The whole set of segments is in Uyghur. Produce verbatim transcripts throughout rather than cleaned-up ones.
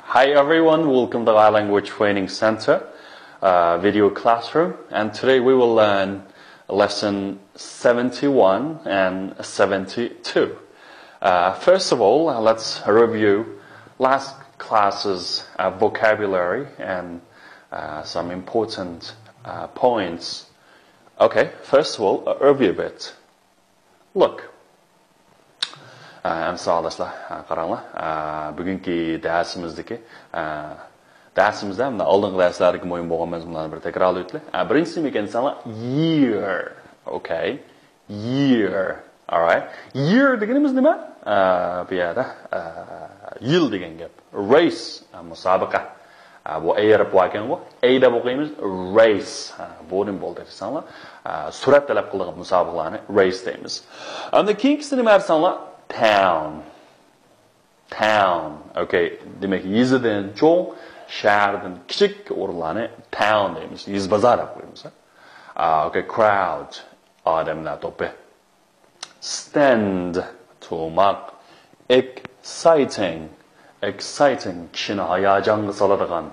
Hi everyone, welcome to our Language Training Center uh, video classroom, and today we will learn lesson seventy-one and seventy-two. Uh, first of all, uh, let's review last class's uh, vocabulary and uh, some important uh, points. Okay, first of all, a review bit. Look. ئەمسە ئاڭلاشلار، قاراڭلار. بۈگۈنكى دەرسىمىزدىكى، دەرسىمىزدە مۇنداق ئالدىنقى دەرسلەردىكى مۇھىم بولغان مەزمۇنلارنى بىر تەكرارلاۋېتىلى. بىرىنچىسى نېمە ئىكەن دېسەڭلار، year. Okay. Year. Alright. Year دېگىنىمىز نېمە؟ بۇ يەردە يىل دېگەن گەپ. Race. مۇسابىقە. بۇ ئەي ھەرپى باركەنغۇ، ئەي دەپ ئوقۇيمىز، race. بۇ نېمە بولدى دېسەڭلار، سۈرئەت تەلەپ قىلىدىغان مۇسابىقىلەرنى race دەيمىز. ئەمدى كېيىنكىسى نېمە دېسەڭلار، town. Town. Okay. دېمەك، يېزىدىن چوڭ، شەھەردىن كىچىك ئورۇنلارنى town دەيمىز. يېزا بازار دەپ قويىمىز. Okay. Crowd. ئادەملەر توپى. Stand. تۇماق. Exciting. Exciting. كىشىنى ھاياجانغا سالىدىغان.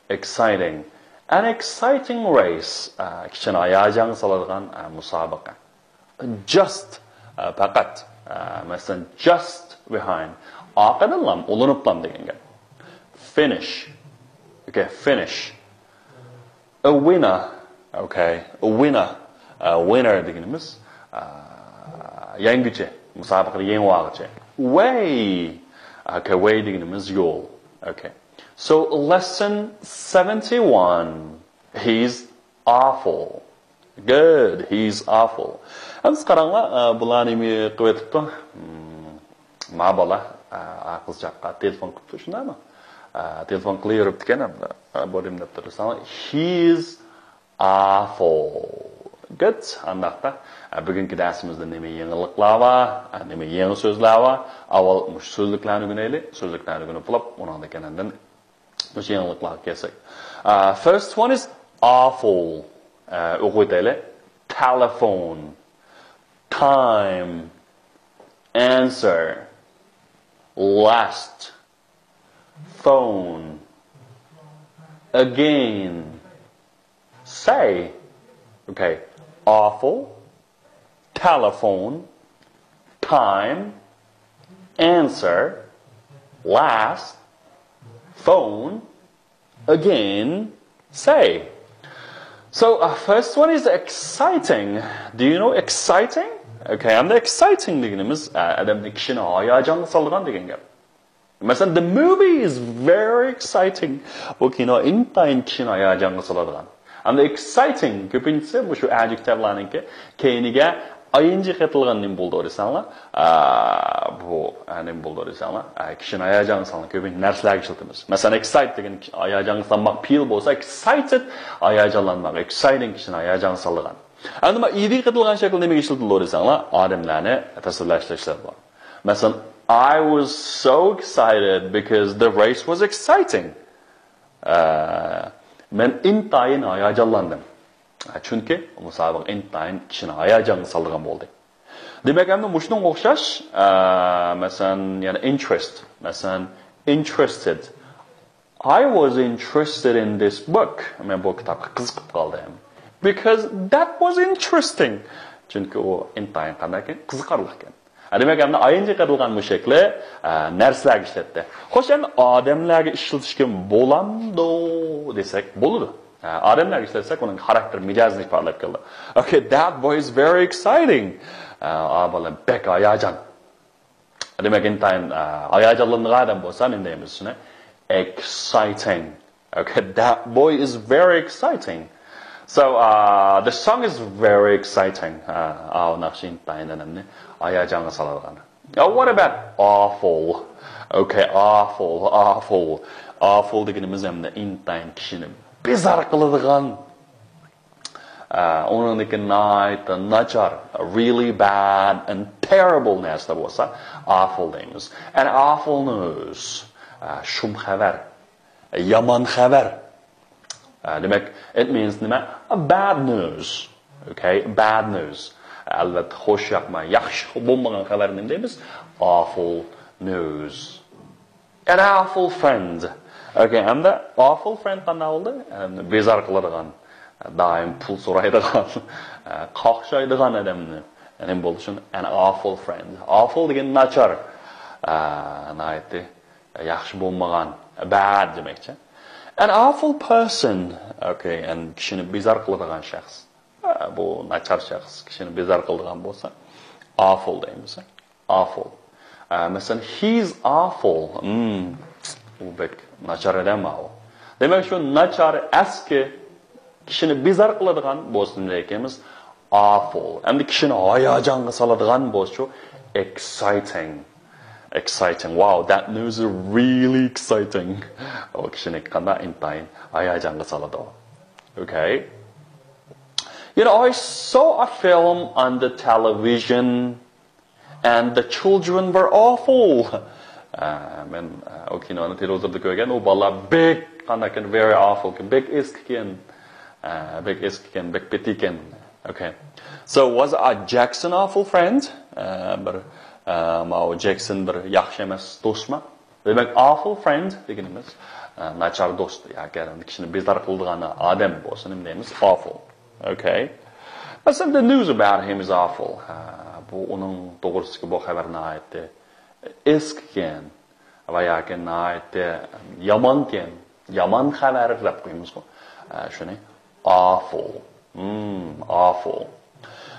Exciting. An exciting race. كىشىنى ھاياجانغا سالىدىغان مۇسابىقە. Just. پەقەت. مەسىلەن، just behind. ئارقىدىنلام، ئۇلىنىپلام دېگەن گەپ. Finish. Okay, finish. A winner. Okay. A winner. A winner دېگىنىمىز يەڭگۈچى، مۇسابىقىدە يېڭىۋالغۇچى. Way. Okay, way دېگىنىمىز يول. Okay. So lesson seventy-one. He's awful. Good. He's awful. ئەمدى قاراڭلار، بۇلار نېمە قىلىۋېتىپتۇ؟ ما بالا، قىزچاققا تېلېفون قىپتۇ، شۇنداقمۇ؟ تېلېفون قىلىۋېرىپتىكەن، ئەمدى بۇ نېمە دەپ تۇرساڭلار، he's awful. Good. ئانداقتا بۈگۈنكى دەرسىمىزدە نېمە يېڭىلىقلار بار، نېمە يېڭى سۆزلەر بار؟ ئاۋۋال مۇشۇ سۆزلۈكلەرنى ئۆگىنەيلى. سۆزلۈكلەرنى ئۆگىنىپ بولۇپ، ئۇنىڭدىن كېيىن ئاندىن مۇشۇ يېڭىلىقلارغا كەلسەك. First one is awful. ئوقۇۋېتەيلى. Telephone. Time. Answer. Last. Phone. Again. Say. Okay. Awful. Telephone. Time. Answer. Last. Phone. Again. Say. So, uh, first one is exciting. Do you know exciting? Okay, endi exciting دېگىنىمىز ئادەمنى، كىشىنى ھاياجانغا سالىدىغان دېگەن گەپ. مەسىلەن, the movie is very exciting. بۇ كىنو ئىنتايىن كىشىنى ھاياجانغا سالىدىغان. ئەمدى exciting كۆپىنچىسى مۇشۇ adjectiveلارنىڭكى كەينىگە ing قېتىلغان نېمە بولىدۇ دېسەڭلار؟ ئا، بۇ، ئا، نېمە بولىدۇ دېسەڭلار؟ ئا، كىشىنى ھاياجانغا سالغان كۆپىنچە نەرسىلەرگە ئىشلىتىمىز. مەسىلەن, excite دېگەن ھاياجانغا سالماق پېئىل بولسا, excited ھاياجانلانماق, exciting كىشىنى ھاياجانغا سالىدىغان. ئەمدى مانا ing قېتىلغان شەكىل نېمىگە ئىشلىتىلىدۇ دېسەڭلار؟ ئادەملەرنى تەسۋىرلەشتە ئىشلىتىلىدۇ. مەسىلەن, I was so excited because the race was exciting. ئە، مەن ئىنتايىن ھاياجانلاندىم. چۈنكى مۇسابىقە ئىنتايىن كىشىنى ھاياجانغا سالىدىغان بولدى. دېمەك، ئەمدى مۇشۇنىڭغا ئوخشاش، ئە، مەسىلەن، يەنە interest. مەسىلەن, interested. I was interested in this book. مەن بۇ كىتابقا قىزىقىپ قالدىم. Because that was interesting. چۈنكى ئۇ ئىنتايىن قانداقكەن؟ قىزىقارلىقكەن. ھە، دېمەك، ئەمدى ing قېتىلغان مۇ شەكلى، ئە، نەرسىلەرگە ئىشلەتتى. خوش، ئەمدى ئادەملەرگە ئىشلىتىشكە بولامدۇ دېسەك، بولىدۇ. ئە، ئادەملەرگە ئىشلەتسەك، ئۇنىڭ خاراكتېر مىجەزىنى ئىپادىلەپ كېلىدۇ. Okay, that boy is very exciting. ئە، ئا بالا بەك ھاياجان. دېمەك، ئىنتايىن، ئە، ھاياجانلىنىدىغان ئادەم بولسا، نېمە دەيمىز شۇنى؟ Exciting. Okay, that boy is very exciting. So, uh, the song is very exciting. ئاۋۇ ناخشا ئىنتايىن ئادەمنى ھاياجانغا سالىدىغان. Now, what about awful? Okay, awful, awful. Awful دېگىنىمىز ئەمدى ئىنتايىن كىشىنى بىزار قىلىدىغان. ئە، ئۇنىڭدىكى ناھايىتى ناچار, really bad and terrible نەرسىلەر بولسا, awful دەيمىز. An awful news. ئە، شۇم خەۋەر. يامان خەۋەر. ئە، دېمەك, it means نېمە؟ A bad news. Okay, bad news. ئەلۋەتتە, خوش ياقماي, ياخشى بولمىغان خەۋەر نېمە دەيمىز؟ Awful news. An awful friend. Okay, ئەمدى awful friend قانداق بولدى؟ بىزار قىلىدىغان، دائىم پۇل سورايدىغان، قاقشايدىغان ئادەمنى نېمە بولۇشىنى، an awful friend. Awful دېگەن ناچار، ناھايىتى ياخشى بولمىغان، bad دېمەكچى. An awful person. Okay, and كىشىنى بىزار قىلىدىغان شەخس. بۇ ناچار شەخس كىشىنى بىزار قىلىدىغان بولسا، awful دەيمىز. Awful. مەسىلەن، he's awful. Hmm, ئۇ بەك ناچار ئادەم ئاۋۇ. دېمەك، شۇ ناچار، ئەسكى، كىشىنى بىزار قىلىدىغان بولسا نېمە دەيمىز؟ Awful. ئەمدى كىشىنى ھاياجانغا سالىدىغان بولسىچۇ؟ Exciting. Exciting. Wow, that news is really exciting. ئۇ كىشىنى قانداق ئىنتايىن ھاياجانغا سالىدۇ. Okay. You know, I saw a film on the television and the children were awful. مەن ئۇ كىنونى تېلېۋىزوردا كۆرگەن، ئۇ بالىلار بەك قانداق ئىكەن، very awful ئىكەن، بەك ئېسىق ئىكەن، بەك ئېسىق ئىكەن، بەك پېتى ئىكەن. Okay. So was a Jackson awful friend? بىر ماۋۇ جەكسون بىر ياخشى ئەمەس دوستما؟ دېمەك، awful friend دېگىنىمىز ناچار دوست ياكى كىشىنى بىزار قىلىدىغان ئادەم بولسا نېمە دەيمىز؟ Awful. Okay. مەسىلەن، the news about him is awful. بۇ ئۇنىڭ توغرىسىدىكى بۇ خەۋەر ناھايىتى ئېسىق ئىكەن ۋە ياكى ناھايىتى يامانكەن، يامان خەۋەر دەپ قويىمىزغۇ. شۇنى awful. Hmm, awful.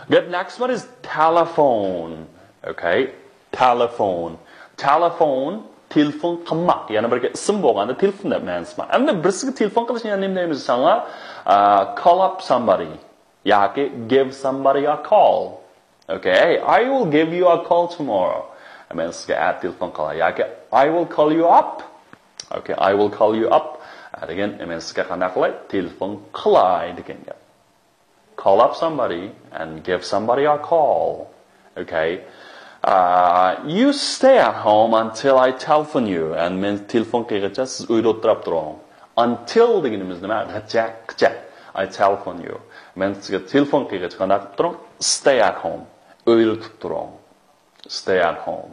Good, next one is telephone. Okay. Telephone. Telephone. تېلېفون قىلماق. يەنە بىر ئىسىم بولغاندا تېلېفون دەپ مەنىسى بار. ئەمدى بىرسىگە تېلېفون قىلىشنى يەنە نېمە دەيمىز ساڭا؟ Call up somebody. ياكى give somebody a call. Okay, hey, I will give you a call tomorrow. مەن سىزگە ئەتە تېلېفون قىلاي. ياكى I will call you up. Okay, I will call you up. دېگەن مەن سىزگە قانداق قىلاي؟ تېلېفون قىلاي دېگەن گەپ. Call up somebody and give somebody a call. Okay. You stay at home until I telephone you. And مەن تېلېفون قىلغىچە سىز ئۆيدە ئولتۇراپ تۇرۇڭ. Until دېگىنىمىز نېمە؟ غىچە، قىچە. I telephone you. مەن سىزگە تېلېفون قىلغىچە قانداق قىلىپ تۇرۇڭ؟ Stay at home. ئۆيدە تۇرۇپ تۇرۇڭ. Stay at home.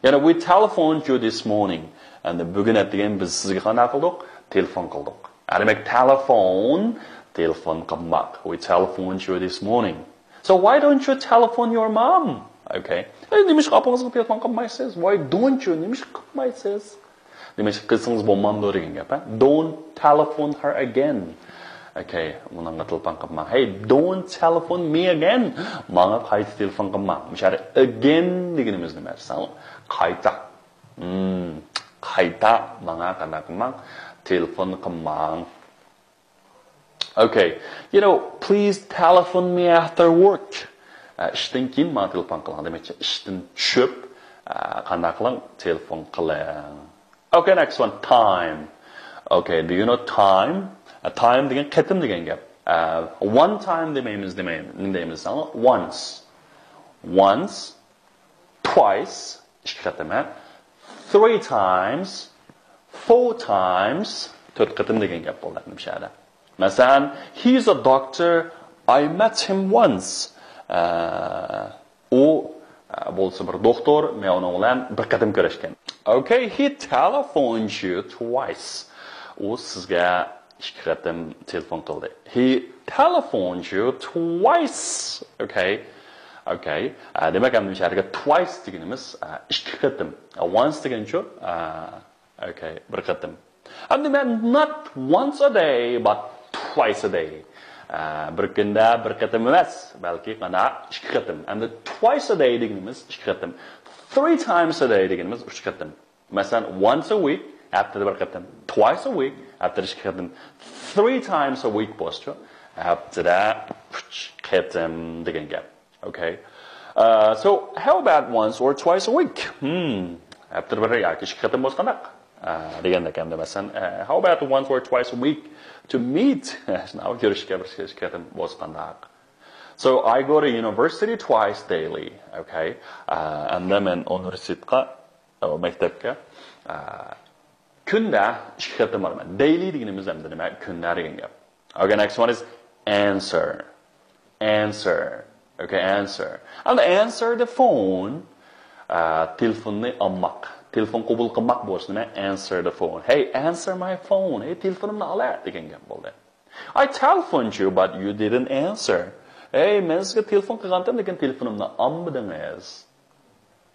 يەنە we telephoned you this morning. ئەمدى بۈگۈن ئەتىگەن بىز سىزگە قانداق قىلدۇق؟ تېلېفون قىلدۇق. دېمەك، تېلېفون، تېلېفون قىلماق. We telephoned you this morning. So why don't you telephone your mom? Okay. نېمىشقا ئاپىڭىزغا تېلېفون قىلمايسىز؟ Why don't you? نېمىشقا قىلمايسىز؟ نېمىشقا قىلسىڭىز بولمامدۇ دېگەن گەپ، ھە؟ Don't telephone her again. Okay, ئۇنىڭغا تېلېفون قىلماڭ. Hey, don't telephone me again. ماڭا قايتا تېلېفون قىلماڭ. مۇشۇ يەردە again دېگىنىمىز نېمە دېسەڭ؟ قايتا. Hmm, قايتا ماڭا قانداق قىلماڭ؟ تېلېفون قىلماڭ. Okay, you know, please telephone me after work. ئىشتىن كېيىن ماڭا تېلېفون قىلىڭ دېمەكچى. ئىشتىن چۈشۈپ، قانداق قىلىڭ؟ تېلېفون قىلىڭ. Okay, next one, time. Okay, do you know time? Time دېگەن قېتىم دېگەن گەپ. One time دېمەيمىز، دېمەيمىز، نېمە دەيمىز دېسەڭ؟ Once. Once. Twice، ئىككى قېتىم، ھە؟ Three times، four times، تۆت قېتىم دېگەن گەپ بولدى مۇشۇ يەردە. مەسىلەن، he is a doctor, I met him once. ئە، ئۇ، ئە، بولسا بىر دوختۇر، مەن ئۇنىڭ بىلەن بىر قېتىم كۆرۈشكەن. Okay, he telephoned you twice. ئۇ سىزگە ئىككى قېتىم تېلېفون قىلدى. He telephoned you twice. Okay. Okay. ئە، دېمەك، ئەمدى مۇشۇ يەردىكى twice دېگىنىمىز، ئە، ئىككى قېتىم. ئە، once دېگەنچۇ؟ ئە، okay، بىر قېتىم. ئەمدى مەن not once a day, but twice a day. ئە، بىر كۈندە بىر قېتىم ئەمەس، بەلكى قانداق؟ ئىككى قېتىم. ئەمدى twice a day دېگىنىمىز ئىككى قېتىم. Three times a day دېگىنىمىز ئۈچ قېتىم. مەسىلەن، once a week، ھەپتىدە بىر قېتىم. Twice a week، ھەپتىدە ئىككى قېتىم. Three times a week بولسىچۇ؟ ھەپتىدە ئۈچ قېتىم دېگەن گەپ. Okay. Uh, so, how about once or twice a week? Hmm. ھەپتىدە بىر ياكى ئىككى قېتىم بولسا قانداق؟ ئە، دېگەندەك ئەمدى مەسىلەن، ئە، how about once or twice a week to meet? شۇنداق كۆرۈشكە بىر ئىككى قېتىم بولسا قانداق؟ So, I go to university twice daily. Okay. ئە، ئەمدى مەن ئۇنىۋېرسىتېتقا ئۇ مەكتەپكە، ئە، كۈندە ئىككى قېتىم بارىمەن. Daily دېگىنىمىز ئەمدى نېمە؟ كۈندە دېگەن گەپ. Okay, next one is answer. Answer. Okay, answer. And answer the phone. ئە، تېلېفوننى ئالماق. تېلېفون قوبۇل قىلماق بولسا نېمە؟ Answer the phone. Hey, answer my phone. ھەي، تېلېفونۇمنى ئالا دېگەن گەپ بولدى. I telephoned you, but you didn't answer. ھەي، مەن سىزگە تېلېفون قىلغانتىم، لېكىن تېلېفونۇمنى ئالمىدىڭىز.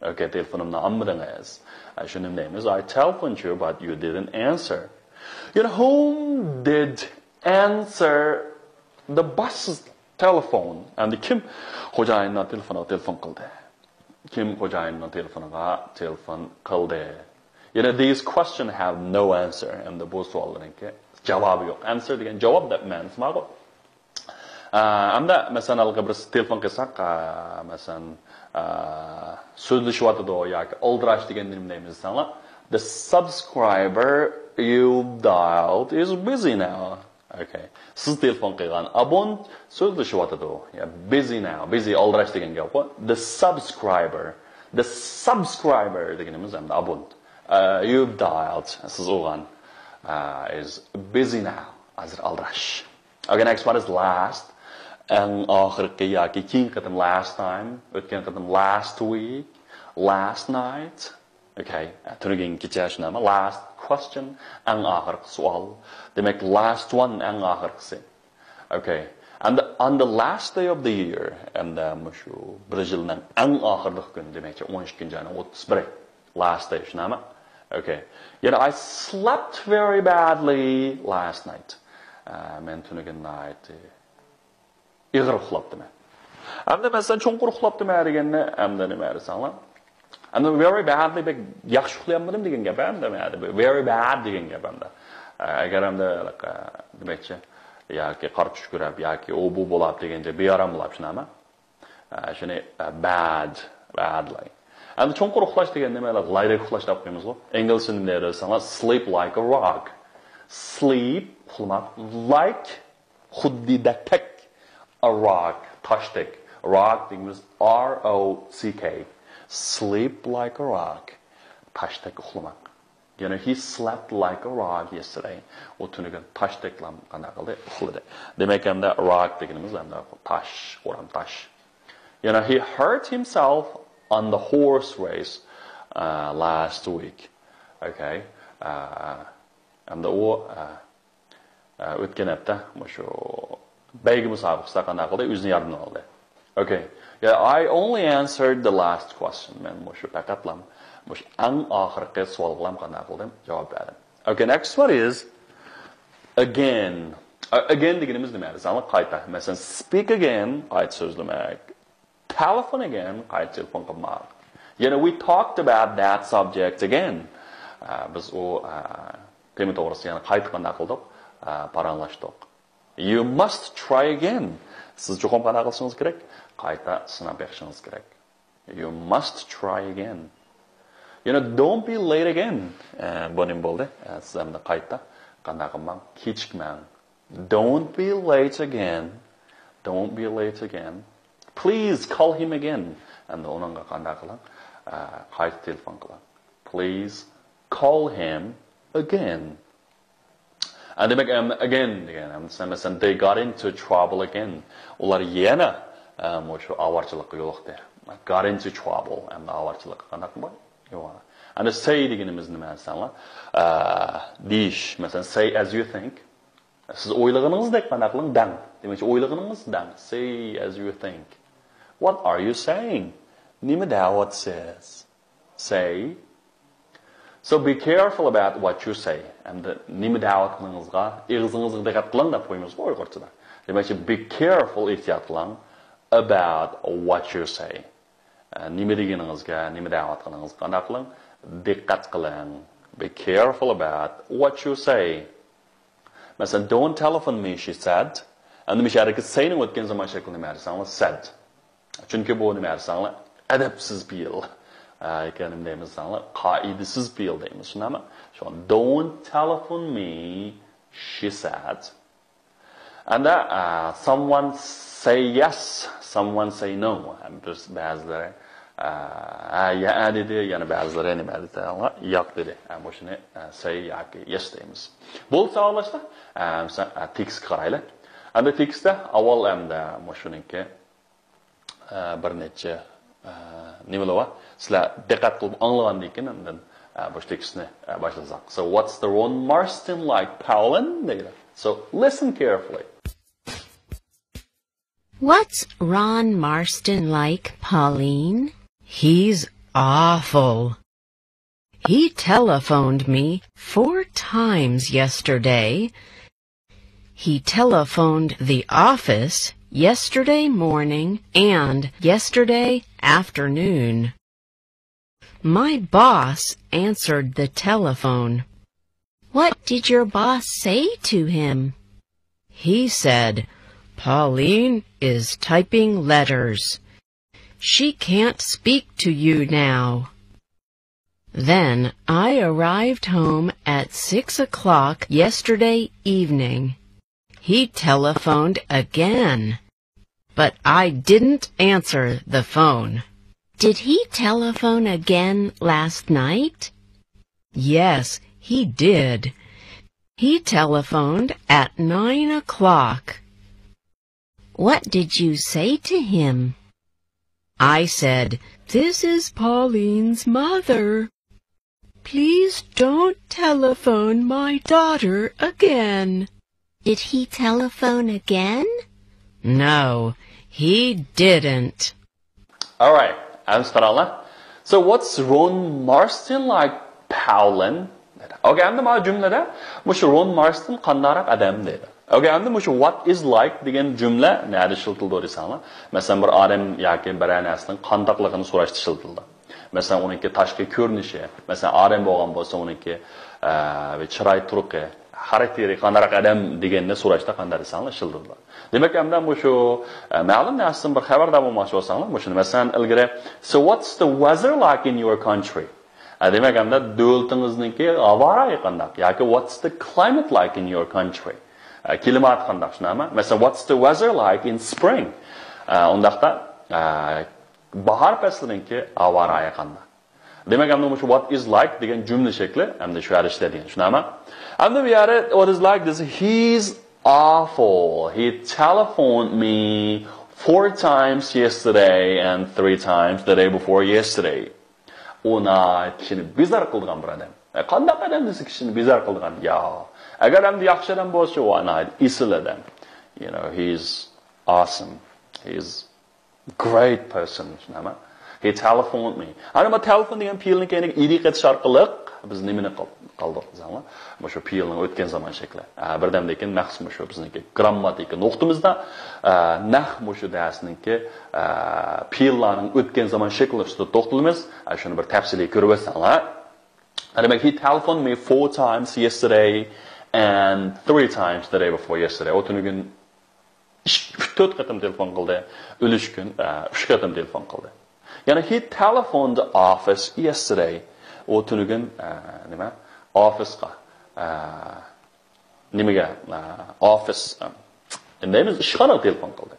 Okay, تېلېفونۇمنى ئالمىدىڭىز. ئە، شۇنى دەيمىز. I telephoned you, but you didn't answer. You know, whom did answer the bus's telephone? ئەمدى كىم خوجايىننىڭ تېلېفونىغا تېلېفون قىلدى؟ كىم خوجايىننىڭ تېلېفونىغا تېلېفون قىلدى؟ يەنە these questions have no answer. ئەمدى بۇ سوئاللارنىڭكى جاۋابى يوق. Answer دېگەن جاۋاب دەپ مەنىسى بارغۇ. ئە، ئەمدى مەسىلەن، ھېلىقى بىرسى تېلېفون قىلساق، ئە، مەسىلەن، ئە، سۆزلىشىۋاتىدۇ ياكى ئالدىراش دېگەندە نېمە دەيمىز دېسەڭلار، the subscriber you dialed is busy now. Okay. سىز تېلېفون قىلغان ئابونت سۆزلىشىۋاتىدۇ. يا، busy now. Busy ئالدىراش دېگەن گەپقۇ. The subscriber. The subscriber دېگىنىمىز ئەمدى ئابونت. ئە، you dialed. سىز ئۇرغان. ئە، is busy now. ھازىر ئالدىراش. Okay, next one is last. ئەڭ ئاخىرقى ياكى كېيىنكى قېتىم last time، ئۆتكەن قېتىم last week، last night. Okay, تۈنۈگۈن كېچە شۇنداقمۇ؟ Last question، ئەڭ ئاخىرقى سوئال. دېمەك، last one، ئەڭ ئاخىرقىسى. Okay. And on the last day of the year، ئەمدى مۇشۇ بىر يىلنىڭ ئەڭ ئاخىرقى كۈنى، دېمەكچى، ئون ئىككىنچى ئاينىڭ ئوتتۇز بىرى. Last day، شۇنداقمۇ؟ Okay. يەنە I slept very badly last night. ئە، مەن تۈنۈگۈن ناھايىتى ئېغىر ئۇخلاپتىمەن. ئەمدى مەسىلەن، چوڭقۇر ئۇخلاپتىمەن دېگەننى ئەمدى نېمە دېسەڭلار؟ ئەمدى very badly، بەك ياخشى ئۇخلىيالمىدىم دېگەن گەپ ئەمدى. Very bad دېگەن گەپ ئەمدى. ئە، ئەگەر ئەمدى، ئە، دېمەكچى، ياكى قارا چۈش كۆرۈپ، ياكى ئۇ بۇ بولاپ دېگەنچە بىئارام بولاپ شۇنداقمۇ؟ ئە، شۇنى، ئە، bad، badly. ئەمدى چوڭقۇر ئۇخلاش دېگەن نېمە؟ لايدەك ئۇخلاش دەپ ئوقۇيمىزغۇ. ئىنگلىزچە نېمە دەيدۇ دېسەڭلار، sleep like a rock. Sleep، ئۇخلىماق، like، خۇددى، دەك، تەك. A rock، تاشتەك. Rock دېگىنىمىز R O C K. Sleep like a rock. تاشتەك ئۇخلىماق. يەنە he slept like a rock yesterday. ئۇ تۈنۈگۈن تاشتەكلا قانداق قىلدى؟ ئۇخلىدى. دېمەك، ئەمدى rock دېگىنىمىز ئەمدى تاش، قورام تاش. يەنە he hurt himself on the horse race, uh, last week. Okay. Uh, ئەمدى ئۇ، uh، ئە، ئۆتكەن ھەپتە مۇشۇ بەيگە مۇسابىقىسىدە قانداق قىلدى؟ ئۆزىنى يارىدىن ئالدى. Okay. Yeah, I only answered the last question. مەن مۇشۇ پەقەتلا مۇشۇ ئەڭ ئاخىرقى سوئالغىلا قانداق قىلدىم؟ جاۋاب بەردىم. Okay, next one is again. ئە، again دېگىنىمىز نېمە؟ دېسەڭلار قايتا. مەسىلەن، speak again، قايتا سۆزلىمەك. Telephone again، قايتا تېلېفون قىلماق. يەنە we talked about that subject again. ئە، بىز ئۇ، ئە، تېما توغرىسىدا يەنە قايتا قانداق قىلدۇق؟ ئە، پاراڭلاشتۇق. You must try again. سىز چوقۇم قانداق قىلىشىڭىز كېرەك؟ قايتا سىناپ بېقىشىڭىز كېرەك. You must try again. يەنە don't be late again. ئە، بۇ نېمە بولدى؟ ئە، سىز ئەمدى قايتا قانداق قىلماڭ؟ كېچىكمەڭ. Don't be late again. Don't be late again. Please call him again. ئەمدى ئۇنىڭغا قانداق قىلىڭ؟ ئە، قايتا تېلېفون قىلىڭ. Please call him again. ئە، دېمەك، ئەم، again دېگەن، ئەمدى سەن، مەسىلەن، they got into trouble again. ئۇلار يەنە، ئە، مۇشۇ ئاۋارىچىلىققا يولۇقتى. Got into trouble. ئەمدى ئاۋارىچىلىققا قانداق بار؟ يوق. ئەمدى say دېگىنىمىز نېمە دېسەڭلار؟ ئە، دېيىش. مەسىلەن، say as you think. سىز ئويلىغىنىڭىزدەك قانداق قىلىڭ؟ دەڭ. دېمەكچى، ئويلىغىنىڭىز دەڭ. Say as you think. What are you saying? نېمە دەۋاتىسىز؟ Say. So be careful about what you say. ئەمدى نېمە دەۋاتقىنىڭىزغا، ئېغىزىڭىزغا دىققەت قىلىڭ دەپ قويىمىزغۇ ئۇيغۇرچىدا. دېمەكچى، be careful، ئېھتىيات قىلىڭ، about what you say. ئە، نېمە دېگىنىڭىزگە، نېمە دەۋاتقىنىڭىزغا قانداق قىلىڭ؟ دىققەت قىلىڭ. Be careful about what you say. مەسىلەن، don't telephone me, she said. ئەمدى مۇشۇ يەردىكى say نىڭ ئۆتكەن زامان شەكلى نېمە دېسەڭلار؟ Said. چۈنكى بۇ نېمە دېسەڭلار؟ ئەدەپسىز پېئىل. ئە، ياكى نېمە دەيمىز دېسەڭلار؟ قائىدىسىز پېئىل دەيمىز، شۇنداقمۇ؟ شۇڭا don't telephone me, she said. ئەمدى، ئە، someone say yes, someone say no. ھەم بىز بەزىلىرى، ئە، ھە، يە، ئە دېدى، يەنە بەزىلىرى نېمە دېدى؟ ياق دېدى. ھە، مۇشۇنى، ئە، say ياكى yes دەيمىز. بولسا ئاڭلاشتا، ئە، مىسال، ئە، تېكىستكە قارايلى. ئەمدى تېكىستتە ئاۋۋال ئەمدى مۇشۇنىڭكى، ئە، بىر نەچچە، ئە، نېمىلەر بار. سىلەر دىققەت قىلىپ ئاڭلىغاندىن كېيىن ئاندىن، ئە، بۇ تېكىستنى، ئە، باشلىساق. So what's the Ron Marston like, Pauline? دەيدۇ. So listen carefully. What's Ron Marston like, Pauline? He's awful. He telephoned me four times yesterday. He telephoned the office yesterday morning and yesterday afternoon. My boss answered the telephone. What did your boss say to him? He said, Pauline is typing letters. She can't speak to you now. Then I arrived home at six o'clock yesterday evening. He telephoned again, but I didn't answer the phone. Did he telephone again last night? Yes, he did. He telephoned at nine o'clock. What did you say to him? I said, This is Pauline's mother. Please don't telephone my daughter again. Did he telephone again? No, he didn't. Alright, ئەمسە قاراڭلار. So what's Ron Marston like, Pauline? Okay, ئەمدى مانا جۈملىدە مۇشۇ Ron Marston قانداقراق ئادەم دەيدۇ. Okay, ئەمدى مۇشۇ what is like دېگەن جۈملە نەدە ئىشلىتىلىدۇ دېسەڭلار، مەسىلەن، بىر ئادەم ياكى بىرەر نەرسىنىڭ قانداقلىقىنى سوراشتا ئىشلىتىلىدۇ. مەسىلەن، ئۇنىڭكى تاشقى كۆرۈنۈشى، مەسىلەن، ئادەم بولغان بولسا، ئۇنىڭكى، ئە، چىراي تۇرقى، خاراكتېرى قانداقراق ئادەم دېگەننى سوراشتا قانداق دېسەڭلار ئىشلىتىدۇ. دېمەك، ئەمدى مۇشۇ، ئە، مەلۇم نەرسىدىن بىر خەۋەردار بولماقچى بولساڭلار، مۇشۇنى، مەسىلەن، ئىلگىرى، So what's the weather like in your country? ئە، دېمەك، ئەمدى دۆلىتىڭىزنىڭكى ھاۋا رايى قانداق؟ ياكى What's the climate like in your country? ئە، كىلىماتى قانداق، شۇنداقمۇ؟ مەسىلەن، What's the weather like in spring? ئە، ئۇنداقتا، ئە، باھار پەسلىنىڭكى ھاۋا رايى قانداق؟ دېمەك، ئەمدى مۇشۇ what is like دېگەن جۈملە شەكلى ئەمدى شۇ يەردە ئىشلەتكەن، شۇنداقمۇ؟ ئەمدى بۇ يەردە what is like دېسە، He's awful. He telephoned me four times yesterday and three times the day before yesterday. ئۇ ناھايىتى كىشىنى بىزار قىلىدىغان بىر ئادەم. ئە، قانداق ئادەم دېسە، كىشىنى بىزار قىلىدىغان؟ يا، ئەگەر ئەمدى ياخشى ئادەم بولسا، ئۇ ناھايىتى ئېسىل ئادەم. You know, he's awesome. He's great person، شۇنداقمۇ؟ He telephoned me. ئەنە ما تېلېفون دېگەن پېئىلنىڭ كەينىگە ئىدى قېتىش ئارقىلىق بىز نېمىنى قىل-، قىلدۇق دېسەڭلار؟ مۇشۇ پېئىلنىڭ ئۆتكەن زامان شەكلى. ئە، بىردەمدىن كېيىن نەق مۇشۇ بىزنىڭكى گرامماتىكا نۇقتىمىزدا، ئە، نەق مۇشۇ دەرسنىڭكى، ئە، پېئىللارنىڭ ئۆتكەن زامان شەكلى ئۈستىدە توختىلىمىز. ئە، شۇنى بىر تەپسىلىي كۆرۈۋەتسەڭلار. دېمەك، he telephoned me four times yesterday and three times the day before yesterday. ئۇ تۈنۈگۈن ئىككى، ئۈچ، تۆت قېتىم تېلېفون قىلدى. ئۈلۈشكۈن، ئە، ئۈچ قېتىم تېلېفون قىلدى. يەنى he telephoned the office yesterday. ئۇ تۈنۈگۈن، ئە، نېمە؟ ئوفىسقا، ئە، نېمىگە؟ ئە، ئوفىس، ئە، نېمە، ئىشخانىغا تېلېفون قىلدى.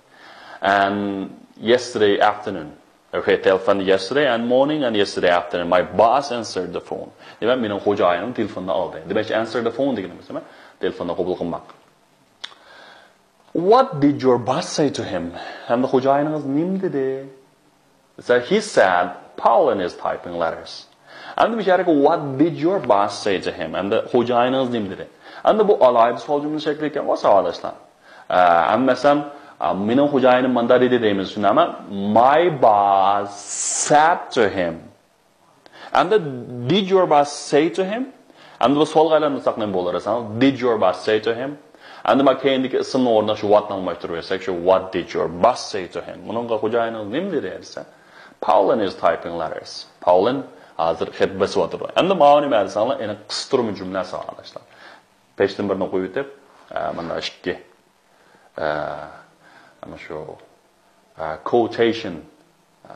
And yesterday afternoon. Okay, telephone yesterday and morning and yesterday afternoon. My boss answered the phone. دېمەك، مېنىڭ خوجايىنىم تېلېفوننى ئالدى. دېمەكچى، answer the phone دېگىنىمىز نېمە؟ تېلېفوننى قوبۇل قىلماق. What did your boss say to him? ئەمدى خوجايىنىڭىز نېمە دېدى؟ So he said, Pauline is typing letters. ئەمدى بۇ يەردىكى what did your boss say to him? ئەمدى خوجايىنىڭىز نېمە دېدى؟ ئەمدى بۇ ئالاھىدە سوئال جۈملە شەكلى ئىكەن، ساۋاقداشلار. ئە، ئەمدى مەسىلەن، ئە، مېنىڭ خوجايىنىم مۇنداق دېدى دەيمىز، شۇنداقمۇ؟ My boss said to him. ئەمدى did your boss say to him? ئەمدى بۇ سوئالغا ئايلاندۇرساق نېمە بولۇر دېسەڭ، did your boss say to him? ئەمدى مانا كەينىدىكى ئىسىمنىڭ ئورنىدا شۇ what نى ئالماشتۇرۇۋەتسەك، شۇ what did your boss say to him؟ بۇنىڭغا خوجايىنىڭىز نېمە دېدى دېسە، Pauline is typing letters. Pauline ھازىر خەت بېسىۋاتىدۇ. ئەمدى ماۋۇ نېمە دېسەڭلار، يەنە قىستۇرما جۈملە ساۋاقداشلار. پەشتىن بىرنى قويۇۋېتىپ، ئە، مانا ئىككى، ئە، مانا شۇ، ئە، quotation، ئە،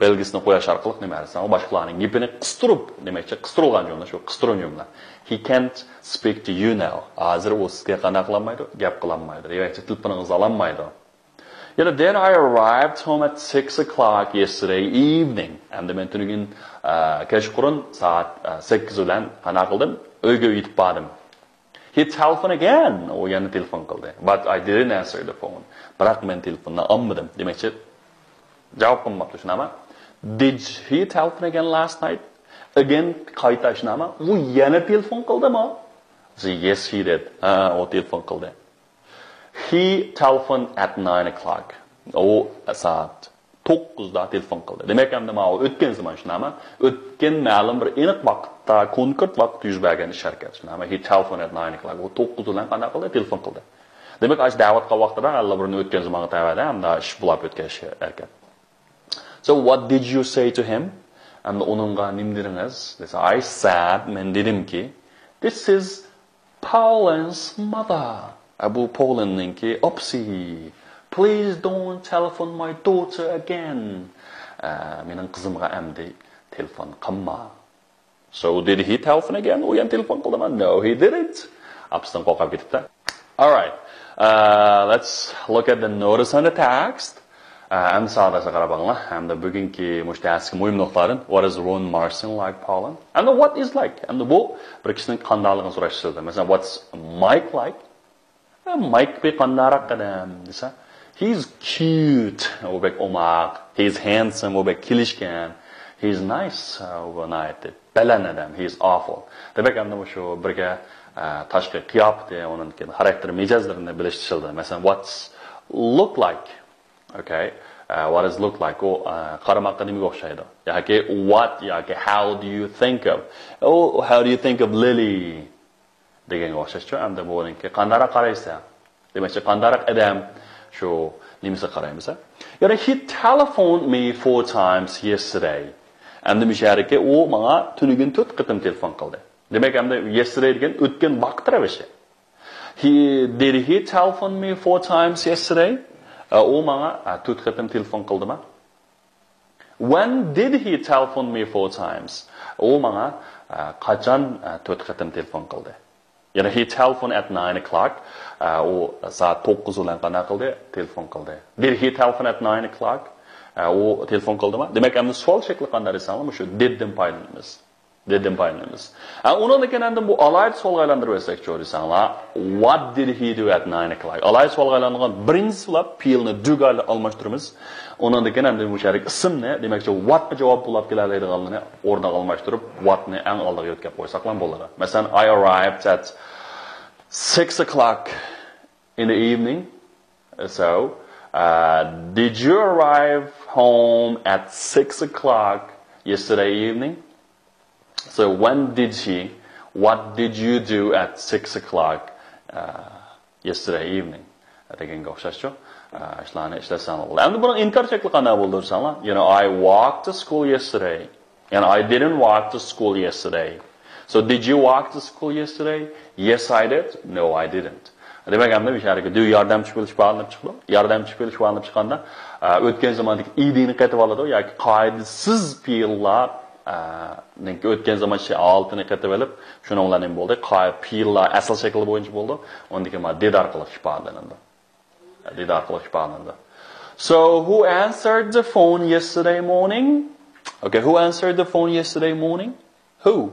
بەلگىسىنى قويۇش ئارقىلىق نېمە دېسەڭ، باشقىلارنىڭ گېپىنى قىستۇرۇپ، دېمەكچى، قىستۇرۇلغان جۈملە، شۇ قىستۇرما جۈملە. He can't speak to you now. ھازىر ئۇ سىزگە قانداق قىلالمايدۇ؟ گەپ قىلالمايدۇ. دېمەكچى، تېلېفونىڭىزنى ئالالمايدۇ. يەنە then I arrived home at six o'clock yesterday evening. ئەمدى مەن تۈنۈگۈن، ئە، كەچقۇرۇن سائەت، ئە، سەككىز بىلەن قانداق قىلدىم؟ ئۆيگە يېتىپ باردىم. He telephoned again. ئۇ يەنە تېلېفون قىلدى. But I didn't answer the phone. بىراق مەن تېلېفوننى ئالمىدىم. دېمەكچى، جاۋاب قىلماپتۇ، شۇنداقمۇ؟ Did he telephone again last night? Again، قايتا شۇنداقمۇ؟ ئۇ يەنە تېلېفون قىلدىمۇ؟ Yes, he did. ھە، ئۇ تېلېفون قىلدى. He telephoned at nine o'clock. ئۇ سائەت توققۇزدا تېلېفون قىلدى. دېمەك، ئەمدى ماۋۇ ئۆتكەن زامان شۇنداقمۇ؟ ئۆتكەن مەلۇم بىر ئېنىق ۋاقىتتا، كونكرېت ۋاقىتتا يۈز بەرگەن ئىش ھەرىكەت شۇنداقمۇ؟ He telephoned at nine o'clock. ئۇ توققۇز بىلەن قانداق قىلدى؟ تېلېفون قىلدى. دېمەك، ئاشۇ دەۋاتقان ۋاقتىدا ئاللىبۇرۇن ئۆتكەن زامانغا تەۋەدە، ئەمدى ئىش بولاپ ئۆتكەن ئىش ھەرىكەت. So what did you say to him? ئەمدى ئۇنىڭغا نېمە دېدىڭىز دېسە، I said، مەن دېدىمكى، this is Pauline's mother. ئە، بۇ پاۋلىننىڭكى ئاپىسى. Please don't telephone my daughter again. ئە، مېنىڭ قىزىمغا ئەمدى تېلېفون قىلما. So did he telephone again? ئۇ يەنە تېلېفون قىلدىمۇ؟ No, he didn't. ئاپىسىدىن قورقۇپ كېتىپتۇ. Alright. Uh, let's look at the notice on the text. ئەمدى ساۋاقداشلار قاراپ بېقىڭلار. ئەمدى بۈگۈنكى مۇشۇ دەرسكە مۇھىم نۇقتىلاردىن، what is Ron Marston like, Paulin? ئەمدى what is like؟ ئەمدى بۇ بىر كىشىنىڭ قانداقلىقىنى سوراش سۆزى. مەسىلەن، what's Mike like؟ ئە، مايك بىر قانداقراق ئادەم دېسە، he's cute، ئۇ بەك ئوماق، he's handsome، ئۇ بەك كېلىشكەن، he's nice، ئۇ ناھايىتى بەلەن ئادەم، he's awful. دېمەك، ئەمدى مۇشۇ بىرگە، ئە، تاشقى قىياپىتى، ئۇنىڭ خاراكتېر مىجەزلىرىنى بىلىش ئىشلىتىلدى. مەسىلەن، what's look like؟ Okay. Uh, what is look like؟ ئۇ، ئە، قارىماققا نېمىگە ئوخشايدۇ؟ ياكى what ياكى how do you think of؟ ئۇ، how do you think of Lily؟ دېگەنگە ئوخشاشچۇ. ئەمدى بۇنىڭكى قانداقراق قارايسەن؟ دېمەكچى، قانداقراق ئادەم شۇ نېمىسىگە قارايمىز؟ يەنى he telephoned me four times yesterday. ئەمدى مۇشۇ يەردىكى ئۇ ماڭا تۈنۈگۈن تۆت قېتىم تېلېفون قىلدى. دېمەك، ئەمدى yesterday دېگەن ئۆتكەن ۋاقىت رەۋىشى. He, did he telephone me four times yesterday? ئە، ئۇ ماڭا، ئە، تۆت قېتىم تېلېفون قىلدىما؟ When did he telephone me four times? ئۇ ماڭا، ئە، قاچان، ئە، تۆت قېتىم تېلېفون قىلدى؟ يەنى he telephoned at nine o'clock. ئە، ئۇ سائەت توققۇز بىلەن قانداق قىلدى؟ تېلېفون قىلدى. Did he telephone at nine o'clock? ئە، ئۇ تېلېفون قىلدىما؟ دېمەك، ئەمدى سوئال شەكلى قانداق دېسەڭلار، مۇشۇ did دىن پايدىلىنىمىز. Did دىن پايدىلىنىمىز. ھە، ئۇنىڭدىن كېيىن ئەمدى بۇ ئالاھىدە سوئالغا ئايلاندۇرۇپ بەرسەكچۇ دېسەڭلار، what did he do at nine o'clock؟ ئالاھىدە سوئالغا ئايلانغان بىرىنچىسى بولۇپ پېئىلنى do غا ئالماشتۇرىمىز. ئۇنىڭدىن كېيىن ئەمدى مۇشۇ يەردىكى ئىسىمنى، دېمەكچى، what قا جاۋاب بولۇپ كېلەلەيدىغانلىرىنى ئورنىغا ئالماشتۇرۇپ، what نى ئەڭ ئالدىغا يۆتكەپ قويساقلا بولىدۇ. مەسىلەن، I arrived at six o'clock in the evening. So, uh, did you arrive home at six o'clock yesterday evening? So when did he, what did you do at six o'clock, uh, yesterday evening? دېگەنگە ئوخشاشچۇ. ئە، شۇلارنى ئىشلەتسەڭلار بولىدۇ. ئەمدى بۇنىڭ ئىنكار شەكلى قانداق بولىدۇ دېسەڭلار، you know, I walked to school yesterday. يەنى I didn't walk to school yesterday. So did you walk to school yesterday? Yes, I did. No, I didn't. دېمەك، ئەمدى مۇشۇ يەردىكى do ياردەمچى پېئىل ئىپادىلىنىپ چىقىدۇ. ياردەمچى پېئىل ئىپادىلىنىپ چىققاندا، ئە، ئۆتكەن زاماندىكى ئىدىنى قېتىۋالىدۇ ياكى قائىدىسىز پېئىللار، ئە، نىڭكى ئۆتكەن زامان شەي ھالىتىنى قېتىۋېلىپ، شۇنىڭ بىلەن نېمە بولدى؟ قائىدە پېئىللار ئەسلى شەكلى بويىچە بولىدۇ. ئۇندىكى ما did ئارقىلىق ئىپادىلىنىدۇ. Did ئارقىلىق ئىپادىلىنىدۇ. So, who answered the phone yesterday morning? Okay, who answered the phone yesterday morning? Who?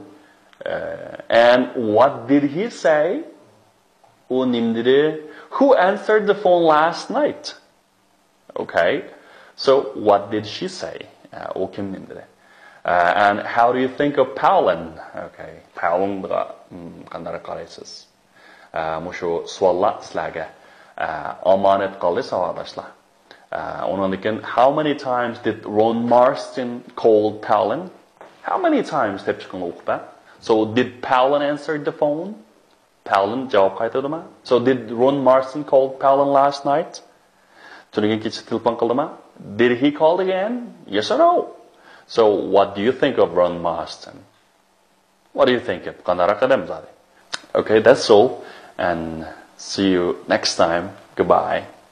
Uh, and what did he say? ئۇ نېمە دېدى؟ Who answered the phone last night? Okay. So, what did she say? ئە، ئۇ كىم نېمە دېدى؟ ئە، and how do you think of Paulin? Okay. پاۋلىنغا، م، قانداق قارايسىز؟ ئە، مۇشۇ سوئاللار سىلەرگە، ئە، ئامانەت قالدى، ساۋاقداشلار. ئە، ئۇنىڭدىن كېيىن، how many times did Ron Marston call Paulin? How many times دەپ چىقىڭلار ئۇقۇپ. So, did Paulin answer the phone? پاۋلىن جاۋاب قايتۇردىما؟ So, did Ron Marston call Paulin last night? تۈنۈگۈن كېچە تېلېفون قىلدىما؟ Did he call again? Yes or no? So, what do you think of Ron Marston? What do you think of قانداقراق ئادەم زادى؟ Okay, that's all. And see you next time. Goodbye.